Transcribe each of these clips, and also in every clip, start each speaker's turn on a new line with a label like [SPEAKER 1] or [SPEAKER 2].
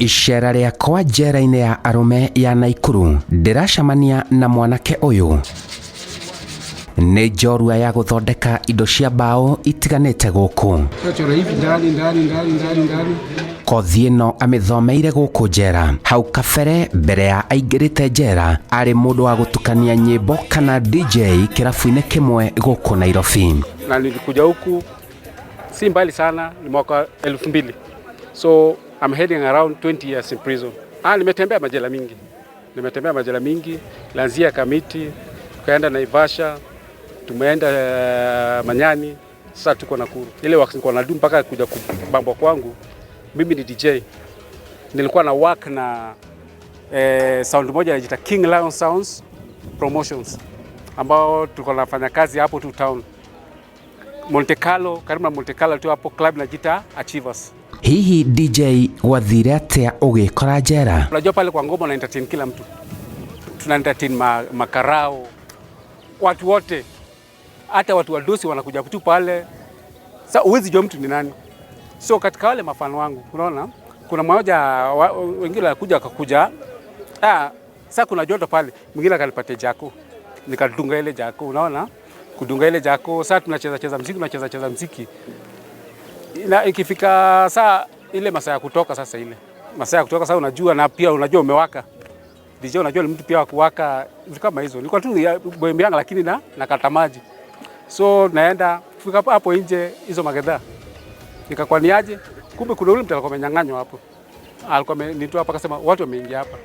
[SPEAKER 1] Icera rĩakwa njera-inĩ ya arũme ya Naikuru, ndĩracemania na mwanake ũyũ. Nĩ njorua ya gũthondeka indo cia mbaũ itiganĩte gũkũ.
[SPEAKER 2] Chora hivi ndani ndani ndani ndani ndani.
[SPEAKER 1] Kothi ĩno amĩthomeire gũkũ njera. Hau kabere, mbere ya aingĩrĩte njera, arĩ mũndũ wa gũtukania nyĩmbo kana DJ kĩrabu-inĩ kĩmwe gũkũ Nairobi.
[SPEAKER 2] Na nilikuja huku si mbali sana, ni mwaka 2000. So I'm heading around 20 years in prison. Ah, nimetembea majela mingi. Nimetembea majela mingi, lanzia Kamiti, tukaenda Naivasha, tumeenda Manyani, sasa tuko Nakuru. Ile wakati nilikuwa nadu mpaka kuja kubambwa kwangu, mimi ni DJ. Nilikuwa na work na sound moja inajiita King Lion Sounds Promotions, ambao tulikuwa nafanya kazi hapo tu town. Monte Carlo, karibu na Monte Carlo tu hapo, club inajiita Achievers.
[SPEAKER 1] Hihi DJ wathire atĩa ũgĩkora njera?
[SPEAKER 2] Unajua pale kwa ngoma na entertain kila mtu. Tuna entertain makarao, watu wote, hata watu wadosi wanakuja tu pale. Sasa huwezi jua mtu ni nani. So katika wale mafano wangu, unaona kuna mmoja wengine walikuja akakuja. Sasa kuna joto pale, mwingine akanipatia jako. Nikadunga ile jako, unaona? Kudunga ile jako, sasa tunacheza cheza muziki, tunacheza cheza muziki. Na ikifika saa ile masaa ya kutoka sasa ile. Masaa ya kutoka sasa unajua, na pia unajua umewaka. DJ unajua ni mtu pia wa kuwaka, vitu kama hizo. Nilikuwa tu bohemia yangu, lakini na nakata maji. So naenda kufika hapo nje hizo magedha. Nikakuwa ni aje? Kumbe kuna ule mtu alikuwa amenyang'anywa hapo. Alikuwa amenitoa hapa akasema watu wameingia hapa.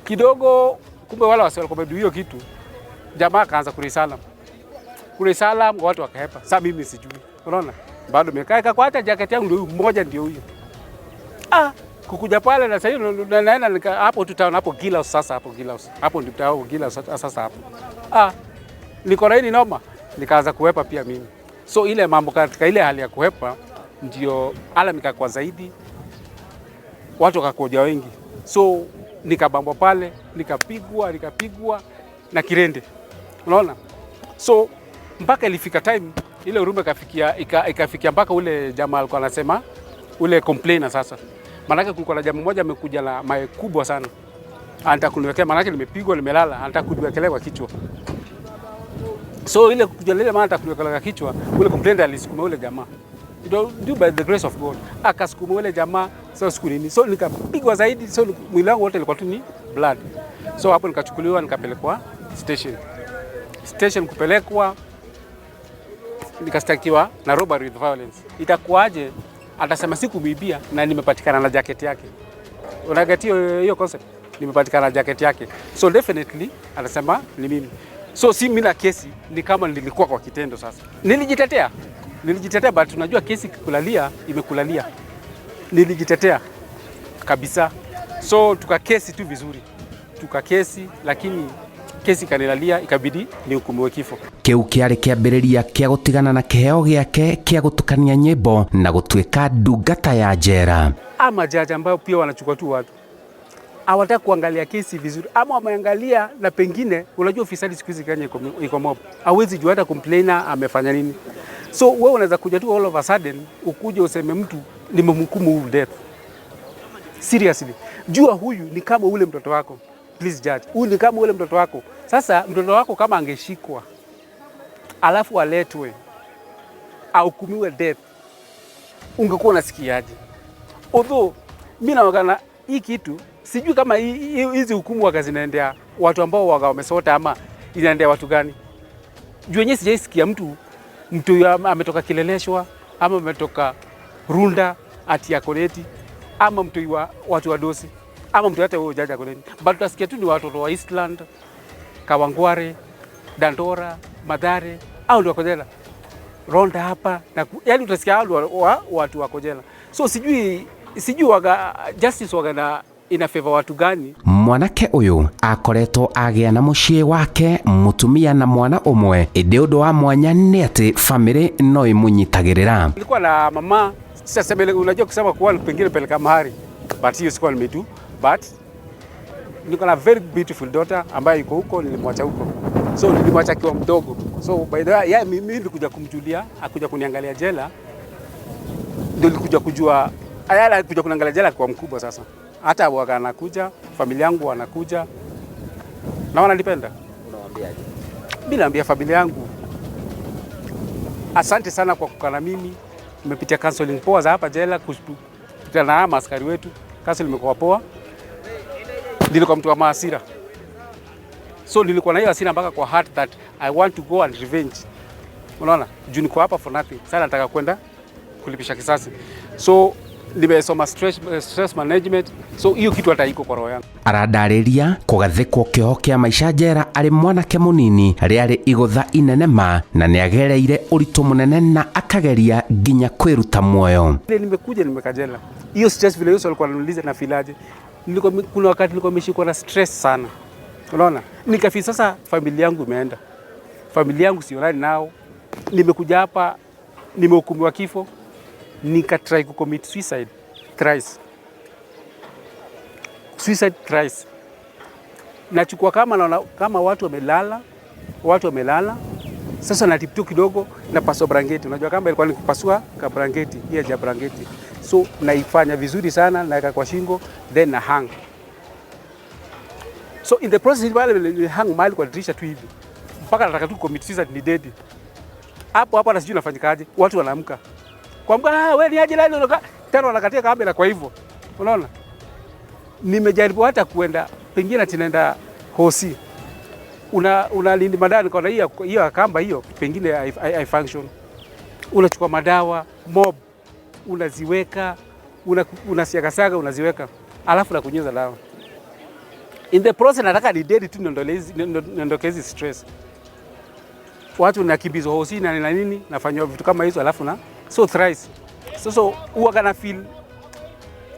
[SPEAKER 2] Kidogo kumbe wale wasio walikuwa wamedu hiyo kitu. Jamaa akaanza kurisala. Kurisala watu wakahepa. Sasa mimi sijui. Unaona? Bado nimekaa kwa hata jacket yangu ndio mmoja ndio huyo. Kukuja pale na sasa hiyo naenda hapo tu town hapo Gila sasa, hapo Gila. Hapo ndipo town Gila sasa hapo. Niko na hii noma, nikaanza kuhepa pia mimi. So ile mambo katika ile hali ya kuhepa ndio alarm ikakuwa zaidi. Watu wakakuja wengi. So nikabambwa pale, nikapigwa, nikapigwa na kirende. Unaona? So mpaka ilifika time ile huruma ikafikia mpaka ule jamaa alikuwa anasema ule complainer sasa. Maanake kulikuwa na jamaa mmoja amekuja na mawe kubwa sana. Anataka kuniwekea, maanake nimepigwa nimelala, anataka kuniwekelea kwa kichwa. So ile kuja lile maana anataka kuniwekelea kwa kichwa, ule complainer alisukuma ule jamaa. Do by the grace of God. Akasukuma ule jamaa, so siku nini. So nikapigwa zaidi, so mwili wangu wote ilikuwa tu ni blood. So hapo nikachukuliwa nikapelekwa station. Station kupelekwa nikastakiwa na robbery with violence. Itakuwaje atasema sikumwibia na nimepatikana na jacket yake? Unaget hiyo concept? Nimepatikana na jacket yake. So definitely atasema ni mimi. So si mimi na kesi, ni kama nilikuwa kwa kitendo sasa. Nilijitetea. Nilijitetea, but unajua kesi kukulalia imekulalia. Nilijitetea kabisa. So tukakesi tu vizuri. Tukakesi, lakini kesi kanilalia, ikabidi nihukumiwe kifo.
[SPEAKER 1] Kĩu kĩarĩ kĩambĩrĩria kĩa gũtigana na kĩheo gĩake kĩa gũtukania nyĩmbo na gũtuĩka ndungata ya njera.
[SPEAKER 2] Ama jaji ambao pia wanachukua tu watu hawataka kuangalia kesi vizuri, ama wameangalia na pengine, unajua ufisadi siku hizi Kenya iko mob, hauwezi jua hata complainer amefanya nini. So wewe unaweza kuja tu all of a sudden ukuje useme mtu nimemhukumu huyu death. Seriously, jua huyu ni kama ule mtoto wako. Please judge, huyu ni kama ule mtoto wako. Sasa mtoto wako kama angeshikwa alafu aletwe ahukumiwe death, ungekuwa unasikiaje? Although mimi naona hii kitu sijui kama hizi hukumu waga zinaendea watu ambao waga wamesota ama inaendea watu gani. Juu yenyewe sijaisikia mtu ametoka Kileleshwa ama ametoka Runda ati ya Koleti ama mtu wa watu wa Dosi ama mtu hata huyo jaji Koleti. But tutasikia tu ni watoto wa Eastland, Kawangware, Dandora, Mathare au ndio wako jela. Ronda hapa na yaani utasikia hao ndio watu wako jela. So sijui waga justice waga na ina favor watu gani.
[SPEAKER 1] Mwanake ũyũ akoretwo agĩa na mũciĩ wake, mũtumia na mwana ũmwe, ĩndĩ ũndũ wa mwanya nĩ atĩ famĩlĩ no ĩmũnyitagĩrĩra.
[SPEAKER 2] Nilikuwa na mama, sasa sema, unajua kusema kuwa pengine peleka mahari, but hiyo sikuwa nimetu, but niko na very beautiful daughter ambaye yuko huko, nilimwacha huko. So nilimwacha akiwa mdogo. So by the way, yeah, mimi nilikuja kumjulia, akuja kuniangalia jela. Ndio nilikuja kujua, ayala alikuja kuniangalia jela kwa mkubwa sasa. Hata wanakuja, familia yangu wanakuja na wananipenda.
[SPEAKER 1] Unawaambiaje?
[SPEAKER 2] Mimi naambia familia yangu asante sana kwa kukaa na mimi. Nimepitia counseling poa za hapa jela, kupita na hawa maaskari wetu, counseling imekuwa poa. Nilikuwa mtu wa mahasira, so nilikuwa na hiyo hasira mpaka kwa heart that I want to go and revenge. Unaona, juu niko hapa for nothing. Sasa nataka kwenda kulipisha kisasi, so nimesoma stress management, so hiyo kitu hata iko kwa roho yangu.
[SPEAKER 1] Arandarĩria kũgathĩkwo kĩoho kĩa maica njera arĩ mwanake mũnini rĩarĩ igũtha inene ma na nĩagereire ũritũ mũnene na akageria nginya kwĩruta muoyo.
[SPEAKER 2] Vile nimekuja nimekaa jela, hiyo stress vile Yesu alikuwa ananiuliza na feel aje, nilikuwa kuna wakati nilikuwa nimeshikwa na stress sana, unaona, nikafeel sasa familia yangu imeenda, familia yangu sionani nao, nimekuja hapa nimehukumiwa kifo, nikatry kucommit suicide thrice, suicide thrice. Nachukua kama naona kama watu wamelala, sasa natiptoe kidogo na pasua brangeti. Unajua kama ilikuwa ni kupasua ka brangeti, hii ya brangeti, so naifanya vizuri sana, naweka kwa shingo then na hang. So in the process pale ni hang mahali kwa dirisha tu hivi mpaka nataka tu commit suicide ni dead hapo hapo, hata sijui nafanyikaje, watu wanaamka kwamba ah, wewe ni aje lani unakaa tena, wanakatia kamera. Kwa hivyo unaona, nimejaribu hata kuenda pengine ati naenda hosi una lindi madawa, nikaona hiyo hiyo kamba hiyo pengine hai function. Unachukua madawa mob unaziweka unasiagasaga unaziweka, alafu nakunyeza dawa. In the process nataka ni dead tu niondoke hizi stress. Watu nakimbizwa hosi na nini, nafanywa vitu kama hizo, alafu na so thrice. So huwa kana feel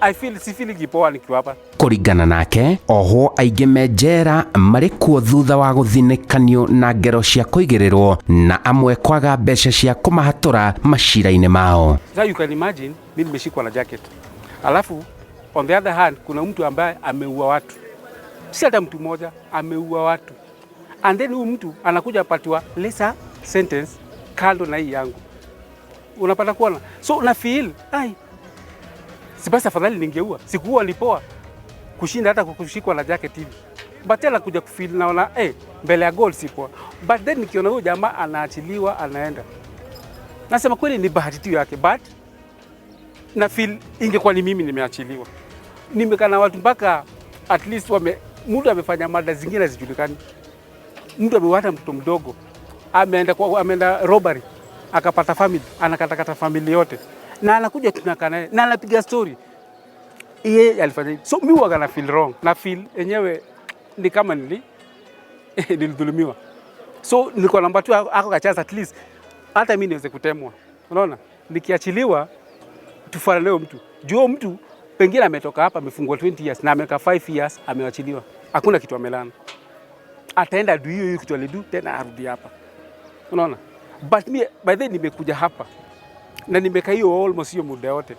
[SPEAKER 2] I feel si feel poa nikiwa hapa.
[SPEAKER 1] Kũringana nake ohwo aingĩ me njera marĩ kuo thutha wa gũthinĩkanio na ngero cia kũigĩrĩrwo na amwe kwaga mbeca cia kũmahatũra macira-inĩ mao.
[SPEAKER 2] Sasa you can imagine mimi nimeshikwa na jacket. Alafu on the other hand kuna mtu ambaye ameua watu. Si hata mtu mmoja, ameua watu. And then huyu mtu anakuja apatiwa lesser sentence kando na hii yangu. Unapata kuona? So na feel ai, si basi afadhali ningeua. Sikuua lipoa kushinda hata kushikwa na jacket hivi. But tena kuja kufeel naona mbele ya God si poa. But then nikiona huyu jamaa anaachiliwa anaenda. Nasema kweli ni bahati tu yake, but na feel ingekuwa ni mimi nimeachiliwa. Nimekaa na watu mpaka at least wame mtu amefanya mada zingine hazijulikani. Mtu amewata mtoto mdogo, ameenda robbery, akapata family, anakatakata family yote. Na anakuja tunakaa naye na anapiga story. Yeye alifanya hivi. So mimi huwa na feel wrong. Na feel enyewe ni kama nilidhulumiwa. So nilikuwa namba tu ako ka chance at least hata mimi niweze kutemwa. Unaona? Nikiachiliwa tufanane leo mtu. Juu mtu pengine ametoka hapa amefungwa 20 years na amekaa 5 years amewachiliwa. Hakuna kitu amelana. Ataenda do hiyo hiyo kitu alido tena arudi hapa. Unaona? But me by then nimekuja hapa na nimekaa hiyo almost hiyo muda yote.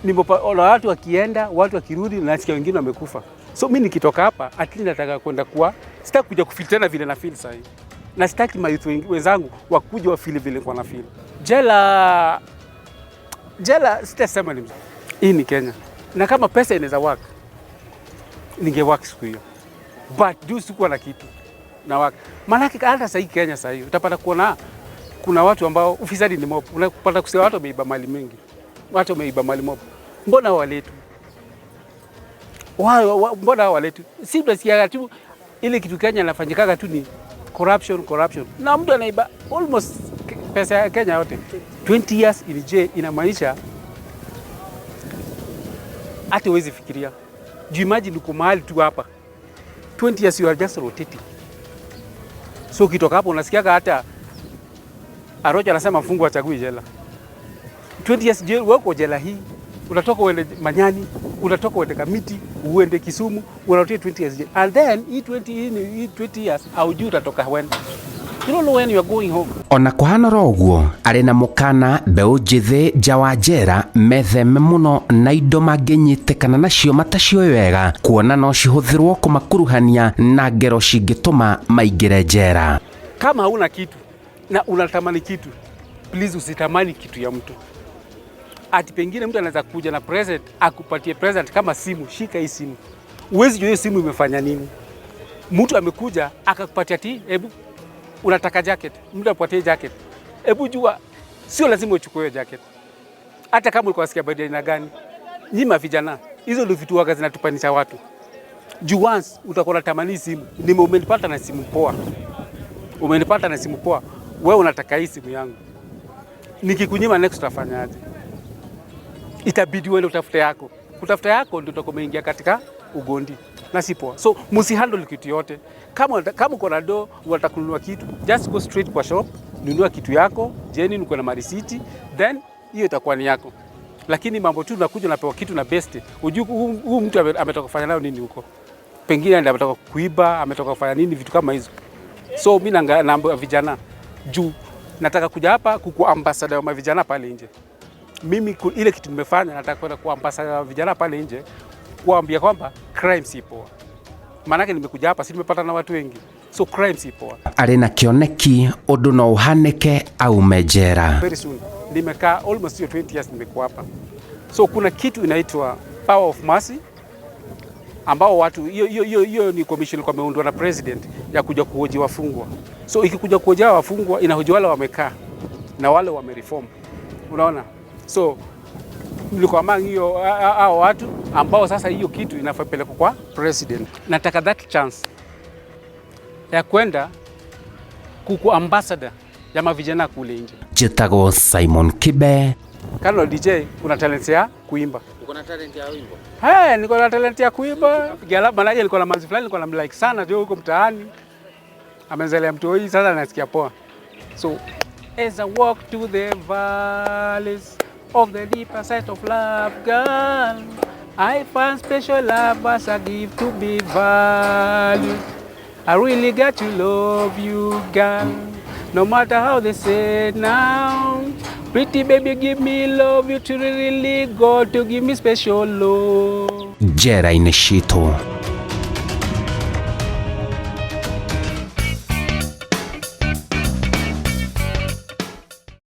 [SPEAKER 2] Nimeona watu wakienda, watu wakirudi na nasikia wengine wamekufa. So mimi nikitoka hapa at least nataka kwenda kuwa sitaki kuja kufeel tena vile na feel sasa hivi. Na sitaki mayouth wenzangu wakuja wa feel vile kwa na feel. Jela sitasema ni mzuri. Hii ni Kenya. Na kama pesa inaweza work, ninge work siku hiyo. But juu sikuwa na kitu na work. Maanake hata sasa hii Kenya sasa hii utapata kuona kuna watu ambao ufisadi ni mob. Unapata kusikia watu wameiba mali mingi. Watu wameiba mali mob. Mbona waletu? Mbona waletu? Si tunasikia tu ile kitu Kenya inafanyikaga tu ni corruption, corruption. Na mtu anaiba almost pesa ya Kenya yote. 20 years in jail inamaanisha hata huwezi fikiria. Juu imagine uko mahali tu hapa. 20 years you are just rotating. So ukitoka hapo unasikiaga hata Arocha anasema mfungwa hachagui jela. 20 years jail, wewe uko jela hii, unatoka uende Manyani, unatoka uende Kamiti, uende Kisumu, unarotate 20 years jail. And then hii 20 hii 20 years haujui utatoka when. You don't know when you are going home.
[SPEAKER 1] Ona kũhana oro ũguo arĩ na mũkana mbeũ njĩthĩ nja wa njera metheme mũno na indo mangĩnyitĩkana nacio matacioĩ wega kuona no cihũthĩrwo kũmakuruhania na ngero cingĩtũma maingĩre njera.
[SPEAKER 2] Kama hauna kitu na unatamani kitu, please usitamani kitu ya mtu. Ati pengine mtu anaweza kuja na present, akupatie present kama simu, shika hii simu. Huwezi jua hiyo simu imefanya nini. Mtu amekuja akakupatia ati, hebu unataka jacket, mtu akupatie jacket. Hebu jua sio lazima uchukue hiyo jacket. Hata kama ulikuwa unasikia baridi aina gani. Nyima vijana, hizo ndio vitu waga zinatupanisha watu. Juu once utakuwa unatamani simu, umenipata na simu poa. Umenipata na simu poa. Wewe unataka hii simu yangu. Nikikunyima next utafanyaje? Itabidi uende utafute yako. Kutafuta yako ndio utakuwa umeingia katika ugondi na si poa. So msihandle kitu yote. Kama uko na do unataka kununua kitu, just go straight kwa shop, nunua kitu yako, genuine, uko na marisiti, then hiyo itakuwa ni yako. Lakini mambo tu unakuja unapewa kitu na best, hujui huu mtu ametoka kufanya nayo nini huko. Pengine ndiye ametoka kuiba, ametoka kufanya nini, vitu kama hizo. So mimi naambia vijana juu nataka kuja hapa kukuwa ambassador wa vijana pale nje. Mimi ile kitu nimefanya, nataka kwenda kuwa ambassador wa vijana pale nje, kuambia kwamba crime si poa. Maanake nimekuja hapa si nimepata na watu wengi. So crime si poa.
[SPEAKER 1] Arĩ na kĩoneki ũndũ no ũhanĩke aume njera.
[SPEAKER 2] Very soon. Nimekaa almost hiyo 20 years nimekuwa hapa. So kuna kitu inaitwa power of mercy ambao watu hiyo hiyo hiyo hiyo ni commission ilikuwa imeundwa na president ya kuja kuhoji wafungwa. So ikikuja kuhoji wafungwa inahoji wale wamekaa na wale wamereform. Unaona? So nilikuwa among hiyo hao watu ambao sasa hiyo kitu inafaa pelekwa kwa president. Nataka that chance ya kwenda kuku ambassador ya mavijana kule nje.
[SPEAKER 1] Njĩtagwo Simon Kibe.
[SPEAKER 2] Kano DJ, kuna talent ya kuimba.
[SPEAKER 3] Uko na talent ya wimbo?
[SPEAKER 2] Hey, niko na talent ya kuimba. Gala maana nilikuwa na manzi fulani nilikuwa namlike sana jo huko mtaani. Amezelea mtu hii sasa nasikia poa. So as I walk to the valleys of the deeper side of love, girl, I find special love as I give to be valued. I really got to love you, girl, no matter how they say now. Pretty baby, give me love, you to really got to give me special love.
[SPEAKER 1] Njera-inĩ citũ.